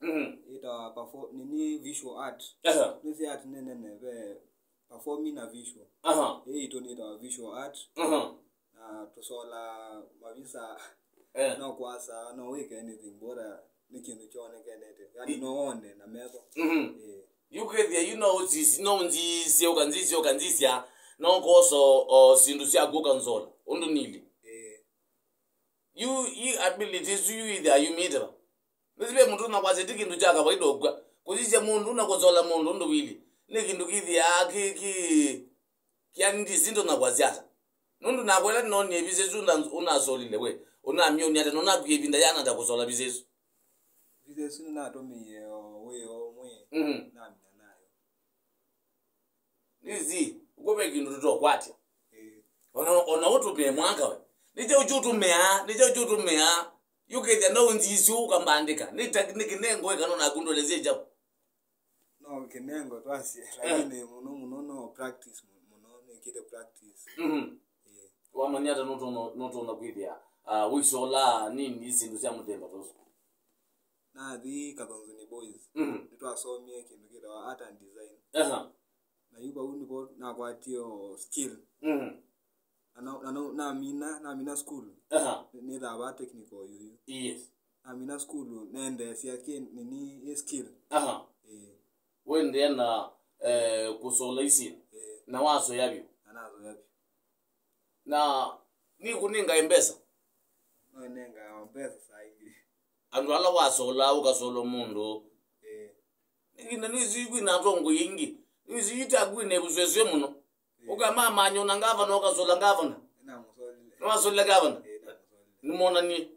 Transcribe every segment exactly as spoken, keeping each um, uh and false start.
Mhm. Ĩtawa perform, nini, visual art. Aha. Nĩsĩ art nĩ nene, ve performing na visual. Aha. Ĩĩ itũ nĩtawa visual art. Aha. Na tũsola mavisa. Eh. No kwasa, no wĩke anything, bora nĩ kĩndũ kyonekanĩte. Yani no wone na metho. Mhm. Ĩĩ. Yu kwĩthĩa yu no ũnzisi-, no ũnzisye, ũkanzisya, ũkanzisya, no kwosa o syĩndũ syaku ũkanzola. Ũndũ nili. Ĩĩ. Yu, yu ability isu yu ithĩa yumĩte va? Nĩsĩ ve mũndũ ũnakwasya ti kĩndũ kya kawaida ũkw'a. Kũsisya mũndũ na kũsola mũndũ ũndũ wili. Nĩ kĩndũ kĩthĩaa kĩ, kĩ, kĩanĩndĩ sindu na kwasya ata. Nũndũ nakwa ĩla noonie visa isu ũna-, ũnasolile we. Ũnamyonia ata na ũnakwĩa ĩvinda yana ata kũsola visa isu? Visa isu nĩnatũmĩie o wĩa ũmwe. Mhm. Namina nayo. Nĩsĩ, ũkw'a ve kĩndũ tũtokwatya. Ĩĩ. Ona, ona ũtũmĩe mwaka we. Nĩ kyaũ kyũtũmĩaa, nĩ kyaũ kyũtũmĩaa. Yũkĩthya no ũnzisyo ũkambandĩka. Nĩ ta, nĩ kĩnengo ĩkana naku ndũlesye kyaũ. No kĩnengo twasye, lakini mũno mũno no practice mũ-, mũno, nĩkĩte practice. Mhm. Ĩĩ. Wamanya ata nũtũna, nũtũna kwĩthĩa, ah, wĩsola nini syĩndũ sya mũthemba tũsu? Nathi Kathonzuni Boys. Mhm. Nĩtwasomie kĩndũ kĩtawa art and design. Aha. Na yu vau nĩvo nakwatie o skill. Mhm. Na no, na no, namina, namina school. Aha. Nĩ, nĩthaa va technical yuyu. Yes. Namina school, nendeesya kĩ nini ĩ skill. Aha. Ĩĩ. Wendea na, eh, kũsola isyĩndũ. Ĩĩ. Na wasoya vyũ. Na nasoya vyũ. Na nĩkũnengae mbesa? No ĩnengaa mbesa saa ingĩ. Andũ ala wasolaa, ũkasolwa mũndũ. Ĩĩ. Nĩkĩ na nĩwĩsĩ kwĩna atongoi aingĩ. Nĩwĩsĩ yu taku wĩna ĩvusweswe mũno. Ĩĩ. Ũkamamanya ona ngavana, ũkasola ngavana. Nĩnamũsolile. Nĩwasolile ngavana? Ĩĩ, nĩnamũsolile. Nĩmonanie?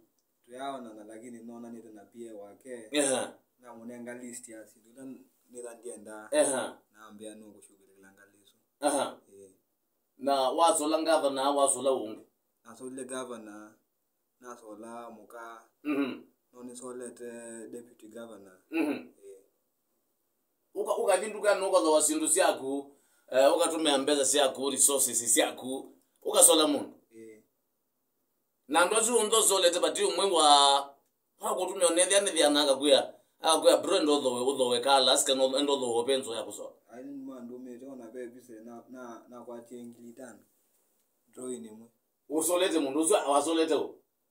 Tũyaonana, lakini nonanĩte na P A wake. Ehe. Namũnenga list ya syĩndũ ila nĩtha ndiendaa. Ehe. Nambĩa nũkũshughulikila ngalĩ isu. Aha. Ĩĩ. Na wasola ngavana, wasola ũngĩ? Nasolile ngavana, nasola mũka. Mhm. No nĩsolete deputy governor. Mhm. Ĩĩ. Ũka-, ũkathi ndukanĩ ũkathooa syĩndũ syaku, eh, ũkatũmĩa mbesa syaku, resources syaku, ũkasola mũndũ. Ĩĩ. Na andũ asu onthe ũsolete vati ũmwe wa, wa kũtũmĩa ũnethĩa nĩthĩana akakwĩa, akakwĩa, "Bro, enda ũthooe, ũthooe colors, kana enda ũthooe pencil ya kũsola." Aini nĩmandũmĩte ona ve visa na, na, nakwatie ngili itano. Drawing ĩmwe. Ũsolete mũndũ ũsu, wasolete ũ?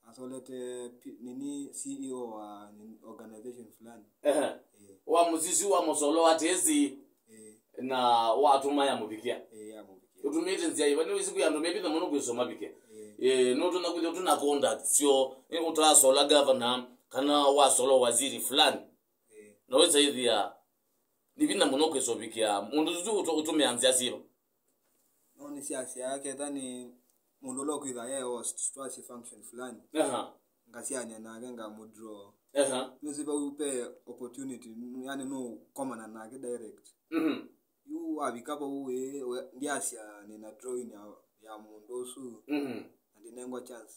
Asolete pi-, nini, C E O wa nini, organization fulani. Ehe. Ĩĩ. Wa mũsisi wa mũsolo wa tesi. Ĩĩ. Na watũma ya mũvikia. Ĩĩ, ya mũvikia. Ũtũmĩte nzĩa iva, nĩwĩsĩ kwĩ andũ mevitha mũno kwĩsoma vikia. Ĩĩ. Ĩĩ, nũtũna kwĩthĩa tũna contact syo, nĩ ũtasola governor, kana wasola waziri fulani. Ĩĩ. Na wĩsa ĩthĩa, nĩ vinya mũno kwĩsũvikĩa mũndũ ũsu ũtũ-, ũtũmĩa nzĩa syĩva. No nĩsyasyaa ketha nĩ mũndũ ũla ũkwĩtha e host, twasye function fulani. Aha. Ngasiany'a nake ngamũdraw. Aha. Nĩsĩ vau pe opportunity, yani nũkomana nake direct. Mhm. Yu wavika vau ĩ, we, ndiasya nĩna drawing ya, ya mũndũ ũsu. Mhm. Na ndinengwa chance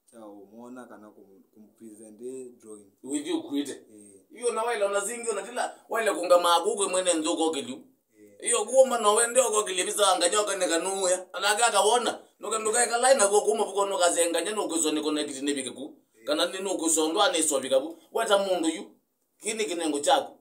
kya ũmwona kana kũm-, kũmpresent ĩ drawing. Wĩthi ũkuĩte. Ĩĩ. Iyo na waile ona zingi ona tila, waile kũngama kũu kwĩ mwene nthĩ ũkokĩlyu. Ĩĩ. Iyo kuuma no wende ũkokĩlya visa wa nganya ũkaneka nũũya. Anake akawona, nũke ndũkaekalae naguo kũu mavuko nũkasenganya nũkwĩswa nĩ connect nĩvike ku. Ĩĩ. Kana nĩ nũkwĩswa ndwa nĩsovika vu. Weta mũndũ yu. Kĩĩ nĩ kĩnengo kyaku.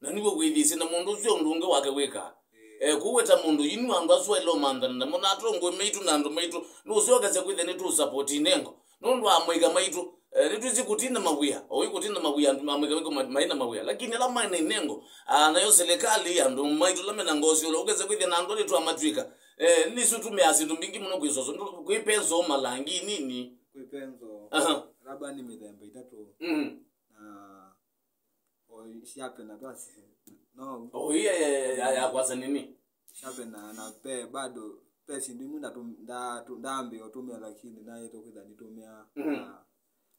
Na nĩw'o wĩthĩĩsye na mũndũ ũsu e ũndũ ũngĩ wake wĩkaa. Eh, kũu weta mũndũ yĩnyu andũ asu waĩle ũmanthana namo na atongoi maitũ na andũ maitũ. Nũsyokesya kwĩthĩa nĩtũũsapoti inengo. Nũndũ wa amũika maitũ, eh, nĩtwĩsĩ kũtina mawĩa. Oĩ kũtina mawĩa andũ amũika maitũ ma-, maĩ na mawĩa. Lakini ala maĩ na inengo, ah, nayo serikali, andũ maitũ ala mena ngoo syũla, ũkesa kwĩthĩa na andũ ala twamatuĩka. Eh, nĩsĩ ũtũmĩaa syĩndũ mbingĩ mũno kwĩsoso. Kwĩ penso, malangi, nini. Kwĩ penso. Aha. Raba nĩ mĩthemba ĩtatũ. Mhm. Na o sharpener twasye. No. Oh, iya ya, ya, ya, ya kwasa nini? Sharpener na pe bado pe syĩndũ imwe ndatu-, ndatu-, ndambĩa ũtũmĩa lakini naĩtwe kwĩtha nĩtũmĩa. Mhm. Na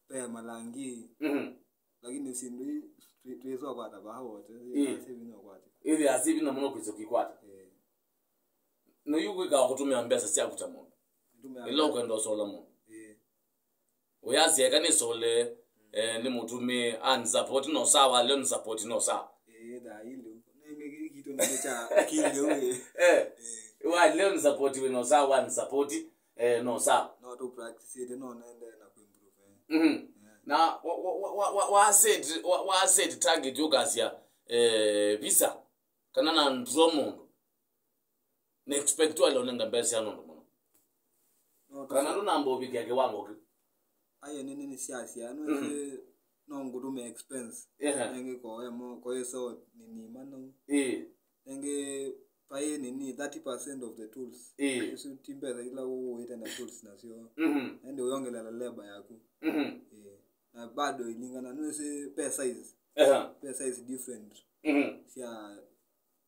pe malangi. Mhm. Lakini syĩndũ ii twĩ-, twĩswa kwata vaa wote. Ĩĩ. Ĩthĩa sivi no kwata. Ĩthĩa sivi na mũno kwĩswa kikwata. Eh. No yu kwĩka kũtũmĩa mbesa syaku ta mũndũ. Nĩtũmĩa ĩla mbesa. Ũkwenda ũsola mũndũ. Eh. Ũyasya eka nĩsole, eh, nĩ mũtũmĩ, ah, nĩ support no sawa, leo nĩ support no sawa. Eh, thaa hii leo. Nenge kĩĩ kitũ nĩ kya akili leo, eh. Eh. Eh. Wa leo nĩ support we no sawa, nĩ support, eh, no sawa. No tu practice it, no nende na ku improve, eh. Mhm. Eh. Na wa, wa, wa, wa, wa, wa set, wa, wa set target ũkasya, eh, visa, kana na draw mũndũ. Na expect wale ũnenga mbesa sya nũndũ mũno. No, kana ndũnamba ũvikĩa kĩwango kĩu. Ayo nĩ nini syasya, no, mm, ĩsĩ no ngũtũme expense. Yeah. Nengĩ koemo, koĩso nini mano. Eh. Nengĩ paĩ nini thirty percent of the tools. Eh. Isu ti mbesa ila ũwĩte na tools nasyo. Mhm. Ende ũyongelela labor yaku. Mhm. Eh. Na bado ilingana, no ĩsĩ pe size. Aha. Pe size different. Mhm. Sya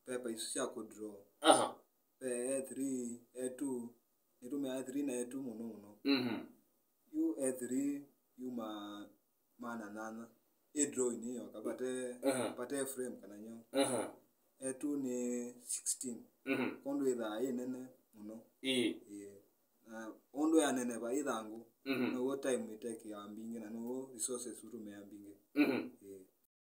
paper isu sya kũdraw. Aha. Pe A three, A two, nĩtũmĩaa A three na A two mũno mũno. Mhm. Yu A three yuma maana nana. Ĩ draw-inĩ yoka, pate, aha, pate frame kana nyoo. Aha. A two nĩ sixteen. Mhm. Kwoou ĩthaa ĩ nene mũno. Ĩĩ. Ĩĩ. Na ũndũ yaneneva ĩthangũ, mhm, now'o time ĩtekĩaa mbingĩ, na now'o resources ũtũmĩaa mbingĩ. Mhm.